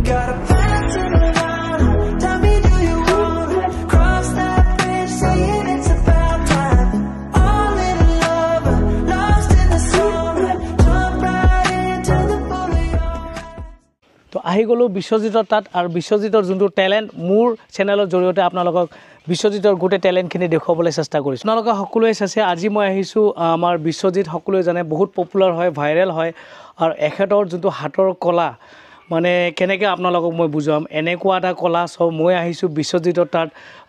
Got a path to Nirvana. Tell me, do you wanna cross that bridge? Saying it's about time. All in love, lost in the summer. Jump right into the pool of your eyes. তো আহি গ'লোঁ বিশ্বজিতৰ তাত, আৰু বিশ্বজিতৰ যোনটো talent মোৰ চেনেলৰ জৰিয়তে আপোনালোকক বিশ্বজিতৰ গোটেই টেলেণ্টখিনি দেখুৱাবলৈ চেষ্টা কৰিছোঁ। আপোনালোকে সকলোৱে চাইছে, আজি মই আহিছোঁ আমাৰ বিশ্বজিত, সকলোৱে জানে বহুত পপুলাৰ হয়, ভাইৰেল হয়, আৰু এখেতৰ যোনটো হাতৰ কলা, মানে কেনেকৈ আপোনালোকক মই বুজাম, এনেকুৱা এটা কলা। চ' মই আহিছোঁ বিশ্বজিতৰ তাত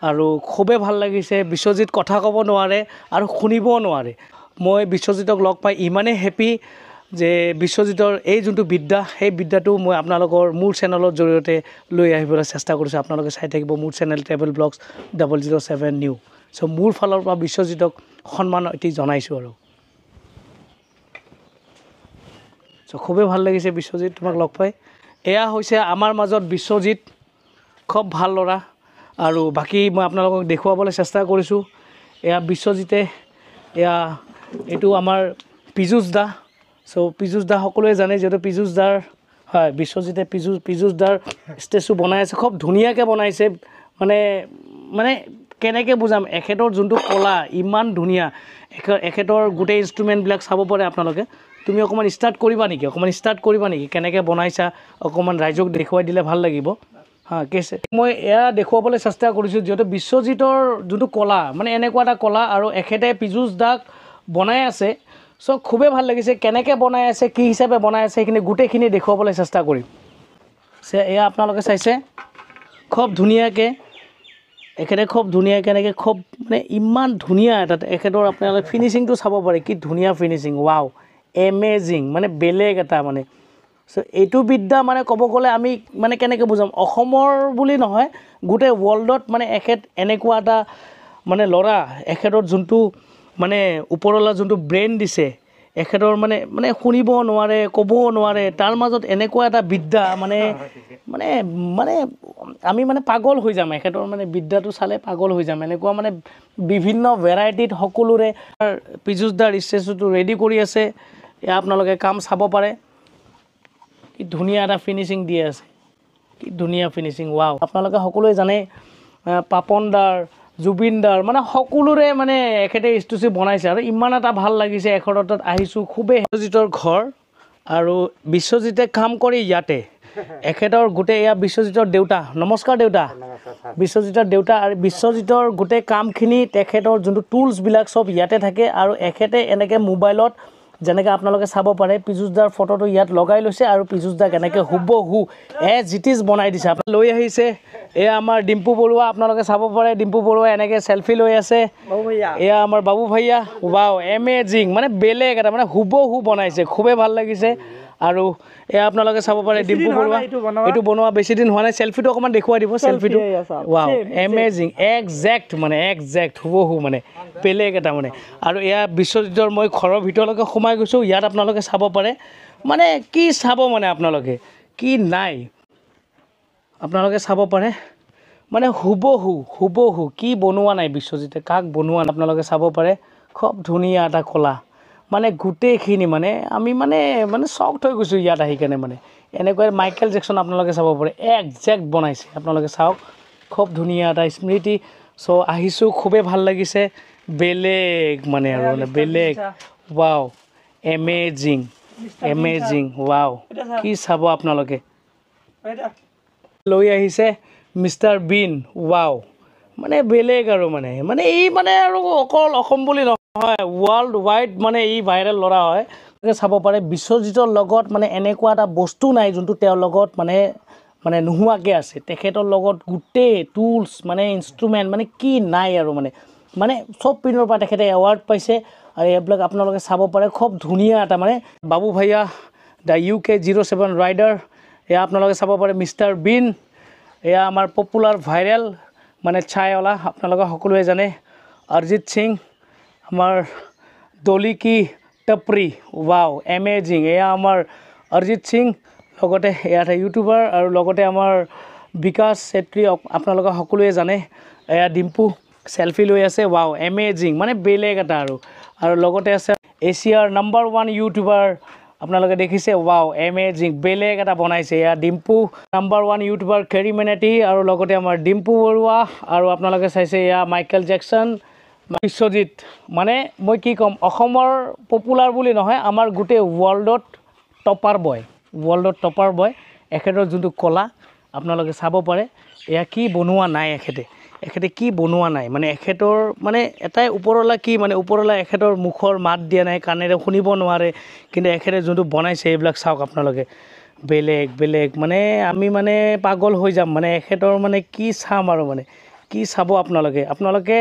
আৰু খুবেই ভাল লাগিছে। বিশ্বজিত কথা ক'ব নোৱাৰে আৰু শুনিবও নোৱাৰে। মই বিশ্বজিতক লগ পাই ইমানেই হেপী যে বিশ্বজিতৰ এই যোনটো বিদ্যা, সেই বিদ্যাটো মই আপোনালোকৰ মোৰ চেনেলৰ জৰিয়তে লৈ আহিবলৈ চেষ্টা কৰিছোঁ। আপোনালোকে চাই থাকিব মোৰ চেনেল ট্ৰেভেল ব্লগছ 007 নিউ। চ' মোৰ ফালৰ পৰা বিশ্বজিতক সন্মান এটি জনাইছোঁ আৰু চ' খুবেই ভাল লাগিছে বিশ্বজিত তোমাক লগ পাই। এয়া হৈছে আমাৰ মাজত বিশ্বজিত, খুব ভাল ল'ৰা। আৰু বাকী মই আপোনালোকক দেখুৱাবলৈ চেষ্টা কৰিছোঁ। এয়া বিশ্বজিতে, এয়া এইটো আমাৰ পীযুষ দা। চ' পীযুষ দা সকলোৱে জানে, যিহেতু পীযুষ দাৰ হয়, বিশ্বজিতে পীযুষ দাৰ ষ্টেচু বনাই আছে, খুব ধুনীয়াকৈ বনাইছে। মানে মানে কেনেকৈ বুজাম, এখেতৰ যোনটো কলা ইমান ধুনীয়া। এখেতৰ গোটেই ইনষ্ট্ৰুমেণ্টবিলাক চাব পাৰে আপোনালোকে। তুমি অকণমান ষ্টাৰ্ট কৰিবা নেকি? অকণমান ষ্টাৰ্ট কৰিবা নেকি? কেনেকৈ বনাইছা অকণমান ৰাইজক দেখুৱাই দিলে ভাল লাগিব। হা, কেছে মই এয়া দেখুৱাবলৈ চেষ্টা কৰিছোঁ, যিহেতু বিশ্বজিতৰ যোনটো কলা, মানে এনেকুৱা এটা কলা, আৰু এখেতে পীযুষ দাক বনাই আছে। চ' খুবেই ভাল লাগিছে, কেনেকৈ বনাই আছে, কি হিচাপে বনাই আছে, সেইখিনি গোটেইখিনি দেখুৱাবলৈ চেষ্টা কৰিম। এয়া আপোনালোকে চাইছে, খুব ধুনীয়াকৈ এখেতে, খুব ধুনীয়াকৈ এনেকৈ, খুব মানে ইমান ধুনীয়া এটা এখেতৰ, আপোনালোকে ফিনিচিংটো চাব পাৰে, কি ধুনীয়া ফিনিচিং, ৱাও এমেজিং, মানে বেলেগ এটা মানে। চ' এইটো বিদ্যা মানে ক'ব গ'লে আমি মানে কেনেকৈ বুজাম, অসমৰ বুলি নহয়, গোটেই ৱৰ্ল্ডত মানে এখেত এনেকুৱা এটা মানে ল'ৰা, এখেতৰ যোনটো মানে ওপৰৱালা যোনটো ব্ৰেইন দিছে, এখেতৰ মানে মানে শুনিব নোৱাৰে, ক'বও নোৱাৰে, তাৰ মাজত এনেকুৱা এটা বিদ্যা, মানে মানে মানে আমি মানে পাগল হৈ যাম এখেতৰ মানে বিদ্যাটো চালে পাগল হৈ যাম। এনেকুৱা মানে বিভিন্ন ভেৰাইটিত সকলোৰে পীযুষ দাৰ ষ্টেচুটো ৰেডি কৰি আছে। এয়া আপোনালোকে কাম চাব পাৰে, কি ধুনীয়া এটা ফিনিচিং দি আছে, কি ধুনীয়া ফিনিচিং, ৱাও। আপোনালোকে সকলোৱে জানে পাপন দাৰ, জুবিন দাৰ, মানে সকলোৰে মানে এখেতে ষ্টেচু বনাইছে আৰু ইমান এটা ভাল লাগিছে। এখেতৰ তাত আহিছোঁ, খুবেই বিশ্বজিতৰ ঘৰ আৰু বিশ্বজিতে কাম কৰি ইয়াতে। এখেতৰ গোটেই এয়া বিশ্বজিতৰ দেউতা, নমস্কাৰ দেউতা। বিশ্বজিতৰ দেউতা আৰু বিশ্বজিতৰ গোটেই কামখিনি, তেখেতৰ যোনটো টুলছবিলাক চব ইয়াতে থাকে। আৰু এখেতে এনেকৈ মোবাইলত যেনেকৈ আপোনালোকে চাব পাৰে, পীযুষ দাৰ ফটোটো ইয়াত লগাই লৈছে আৰু পীযুষ দাক এনেকৈ হুবহু এজ it is বনাই দিছে। আপোনালোকে লৈ আহিছে। এয়া আমাৰ ডিম্পু বৰুৱা, আপোনালোকে চাব পাৰে, ডিম্পু বৰুৱা এনেকৈ চেলফি লৈ আছে। এয়া আমাৰ বাবু ভাইয়া, ৱাও এমেজিং, মানে বেলেগ এটা মানে হুবহু বনাইছে, খুবেই ভাল লাগিছে। আৰু এয়া আপোনালোকে চাব পাৰে ডিম্পু বৰুৱা, এইটো বনোৱা বেছি দিন হোৱা নাই। চেলফিটো অকণমান দেখুৱাই দিব, চেলফিটো, ৱাও এমেজিং, একজেক্ট মানে একজেক্ট হুবহু মানে বেলেগ এটা মানে। আৰু এয়া বিশ্বজিতৰ মই ঘৰৰ ভিতৰলৈকে সোমাই গৈছোঁ, ইয়াত আপোনালোকে চাব পাৰে, মানে কি চাব মানে আপোনালোকে কি নাই, আপোনালোকে চাব পাৰে, মানে হুবহু হুবহু কি বনোৱা নাই বিশ্বজিতে, কাক বনোৱা নাই আপোনালোকে চাব পাৰে। খুব ধুনীয়া এটা কলা, মানে গোটেইখিনি মানে আমি মানে মানে চকড হৈ গৈছোঁ ইয়াত আহি কেনে। মানে এনেকৈ মাইকেল জেকচন আপোনালোকে চাব পাৰে, একজেক্ট বনাইছে, আপোনালোকে চাওক, খুব ধুনীয়া এটা স্মৃতি। চ' আহিছোঁ, খুবেই ভাল লাগিছে, বেলেগ মানে আৰু মানে বেলেগ, ৱাও এমেজিং এমেজিং, ৱাও কি চাব আপোনালোকে। লৈ আহিছে মিষ্টাৰ বিন, ৱাও মানে বেলেগ আৰু মানে মানে এই মানে আৰু অকল অসম বুলি নহয়, ৱৰ্ল্ড ৱাইড মানে ই ভাইৰেল ল'ৰা হয়। চাব পাৰে বিশ্বজিতৰ লগত মানে এনেকুৱা এটা বস্তু নাই যোনটো তেওঁৰ লগত মানে মানে নোহোৱাকৈ আছে। তেখেতৰ লগত গোটেই টুলছ মানে ইনষ্ট্ৰুমেণ্ট মানে কি নাই আৰু মানে মানে চব পিনৰ পৰা তেখেতে এৱাৰ্ড পাইছে। আৰু এইবিলাক আপোনালোকে চাব পাৰে, খুব ধুনীয়া এটা মানে বাবু ভাইয়া the UK 07 rider, এয়া আপোনালোকে চাব পাৰে। মিষ্টাৰ বিন, এয়া আমাৰ পপুলাৰ ভাইৰেল মানে চাইৱালা, আপোনালোকে সকলোৱে জানে। অৰিজিত সিং, আমাৰ দলি কি টপৰি, ৱাও এমেজিং, এয়া আমাৰ অৰিজিত সিং, লগতে এয়া এটা ইউটিউবাৰ আৰু লগতে আমাৰ বিকাশ চেত্ৰী, আপোনালোকে সকলোৱে জানে। এয়া ডিম্পু চেলফি লৈ আছে, ৱাও এমেজিং, মানে বেলেগ এটা আৰু। আৰু লগতে আছে এছিয়াৰ নাম্বাৰ 1 ইউটিউবাৰ আপোনালোকে দেখিছে, ৱাও, এমেজিং, বেলেগ এটা বনাইছে। এয়া ডিম্পু, নাম্বাৰ 1 ইউটিউবাৰ কেৰি মিনাটি, আৰু লগতে আমাৰ ডিম্পু বৰুৱা, আৰু আপোনালোকে চাইছে এয়া মাইকেল জেকচন, বিশ্বজিত। মানে মই কি ক'ম, অসমৰ পপুলাৰ বুলি নহয়, আমাৰ গোটেই ৱৰ্ল্ডত টপাৰ বয়, ৱৰ্ল্ডত টপাৰ বয়। এখেতৰ যোনটো কলা আপোনালোকে চাব পাৰে, এয়া কি বনোৱা নাই এখেতে, এখেতে কি বনোৱা নাই, মানে এখেতৰ মানে এটাই ওপৰলা কি মানে ওপৰলা এখেতৰ মুখৰ মাত দিয়া নাই, কাণেৰে শুনিব নোৱাৰে, কিন্তু এখেতে যোনটো বনাইছে এইবিলাক চাওক আপোনালোকে, বেলেগ বেলেগ, মানে আমি মানে পাগল হৈ যাম, মানে এখেতৰ মানে কি চাম আৰু মানে কি চাব আপোনালোকে। আপোনালোকে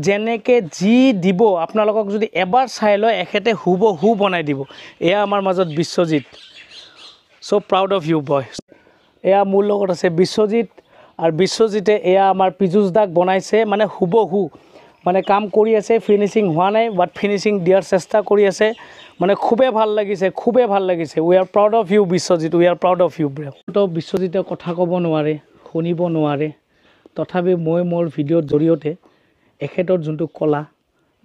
যেনেকৈ যি দিব, আপোনালোকক যদি এবাৰ চাই লয়, এখেতে হুবহু বনাই দিব। এয়া আমাৰ মাজত Biswajit, so proud of you boy. এয়া মোৰ লগত আছে বিশ্বজিত, আৰু বিশ্বজিতে এয়া আমাৰ পীযুষ দাক বনাইছে, মানে হুবহু, মানে কাম কৰি আছে, ফিনিচিং হোৱা নাই, বাট ফিনিচিং দিয়াৰ চেষ্টা কৰি আছে, মানে খুবেই ভাল লাগিছে, খুবেই ভাল লাগিছে। We are proud of you Biswajit, we are proud of you. তো বিশ্বজিতে কথা ক'ব নোৱাৰে, শুনিব নোৱাৰে, তথাপি মই মোৰ ভিডিঅ'ৰ জৰিয়তে এখেতৰ যোনটো কলা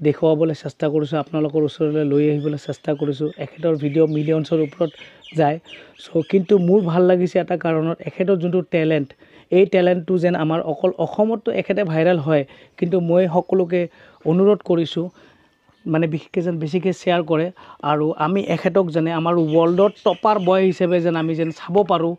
দেখুৱাবলৈ চেষ্টা কৰিছোঁ, আপোনালোকৰ ওচৰলৈ লৈ আহিবলৈ চেষ্টা কৰিছোঁ। এখেতৰ ভিডিঅ' মিলিয়নছৰ ওপৰত যায়। কিন্তু মোৰ ভাল লাগিছে এটা কাৰণত, এখেতৰ যোনটো টেলেণ্ট, এই টেলেণ্টটো যেন আমাৰ অকল অসমততো এখেতে ভাইৰেল হয়, কিন্তু মই সকলোকে অনুৰোধ কৰিছোঁ, মানে বিশেষকৈ যেন বেছিকৈ শ্বেয়াৰ কৰে, আৰু আমি এখেতক যেনে আমাৰ ৱৰ্ল্ডত টপাৰ বয় হিচাপে যেন আমি যেন চাব পাৰোঁ,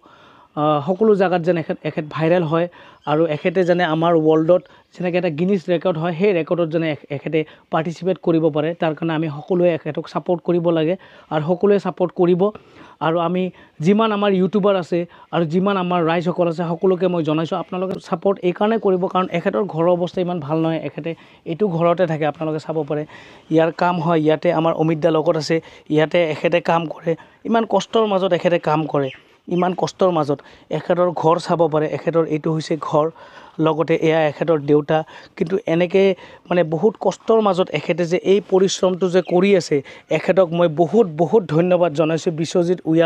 সকলো জেগাত যেন এখেত ভাইৰেল হয়, আৰু এখেতে যেনে আমাৰ ৱৰ্ল্ডত যেনেকৈ এটা গিনিছ ৰেকৰ্ড হয়, সেই ৰেকৰ্ডত যেনে এখেতে পাৰ্টিচিপেট কৰিব পাৰে, তাৰ কাৰণে আমি সকলোৱে এখেতক ছাপৰ্ট কৰিব লাগে, আৰু সকলোৱে ছাপৰ্ট কৰিব। আৰু আমি যিমান আমাৰ ইউটিউবাৰ আছে আৰু যিমান আমাৰ ৰাইজসকল আছে, সকলোকে মই জনাইছোঁ, আপোনালোকে ছাপৰ্ট এইকাৰণে কৰিব, কাৰণ এখেতৰ ঘৰৰ অৱস্থা ইমান ভাল নহয়, এখেতে এইটো ঘৰতে থাকে, আপোনালোকে চাব পাৰে। ইয়াৰ কাম হয়, ইয়াতে আমাৰ অমিত দা লগত আছে, ইয়াতে এখেতে কাম কৰে, ইমান কষ্টৰ মাজত এখেতে কাম কৰে, ইমান কষ্টৰ মাজত এখেতৰ ঘৰ চাব পাৰে। এখেতৰ এইটো হৈছে ঘৰ, লগতে এয়া এখেতৰ দেউতা। কিন্তু এনেকৈ মানে বহুত কষ্টৰ মাজত এখেতে যে এই পৰিশ্ৰমটো যে কৰি আছে, এখেতক মই বহুত বহুত ধন্যবাদ জনাইছোঁ। Biswajit, we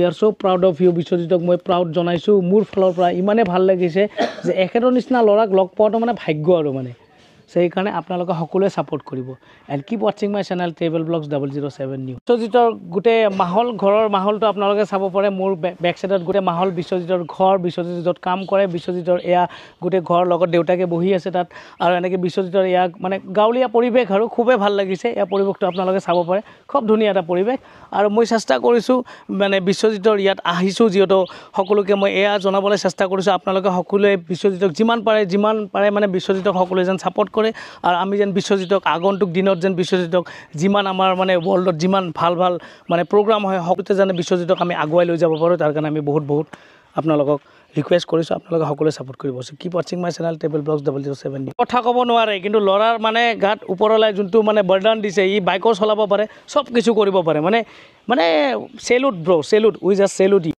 are so proud of you. বিশ্বজিতক মই প্ৰাউড জনাইছোঁ মোৰ ফালৰ পৰা। ইমানেই ভাল লাগিছে যে এখেতৰ নিচিনা ল'ৰাক লগ পোৱাটো মানে ভাগ্য আৰু মানে, সেইকাৰণে আপোনালোকে সকলোৱে ছাপৰ্ট কৰিব। And keep watching my channel travel blogs 007 new. বিশ্বজিতৰ গোটেই মাহল, ঘৰৰ মাহলটো আপোনালোকে চাব পাৰে। মোৰ বেক চাইডত গোটেই মাহল, বিশ্বজিতৰ ঘৰ, বিশ্বজিত য'ত কাম কৰে, বিশ্বজিতৰ এয়া গোটেই ঘৰৰ লগত দেউতাকে বহি আছে তাত। আৰু এনেকৈ বিশ্বজিতৰ এয়া মানে গাঁৱলীয়া পৰিৱেশ আৰু খুবেই ভাল লাগিছে। এয়া পৰিৱেশটো আপোনালোকে চাব পাৰে, খুব ধুনীয়া এটা পৰিৱেশ। আৰু মই চেষ্টা কৰিছোঁ, মানে বিশ্বজিতৰ ইয়াত আহিছোঁ যিহেতু, সকলোকে মই এয়া জনাবলৈ চেষ্টা কৰিছোঁ, আপোনালোকে সকলোৱে বিশ্বজিতক যিমান পাৰে মানে বিশ্বজিতক সকলোৱে যেন ছাপৰ্ট কৰে, আৰু আমি যেন বিশ্বজিতক আগন্তুক দিনত যেন বিশ্বজিতক যিমান আমাৰ মানে ৱৰ্ল্ডত যিমান ভাল ভাল মানে প্ৰগ্ৰাম হয়, সকলোতে যেন বিশ্বজিতক আমি আগুৱাই লৈ যাব পাৰোঁ, তাৰ কাৰণে আমি বহুত বহুত আপোনালোকক ৰিকুৱেষ্ট কৰিছোঁ, আপোনালোকে সকলোৱে ছাপৰ্ট কৰিব। So keep watching my channel travel blogs 007 new. কথা ক'ব নোৱাৰে, কিন্তু ল'ৰাৰ মানে গাত ওপৰলাই যোনটো মানে বৰদান দিছে, ই বাইকো চলাব পাৰে, চব কিছু কৰিব পাৰে, মানে salute bro, salute, we just salute.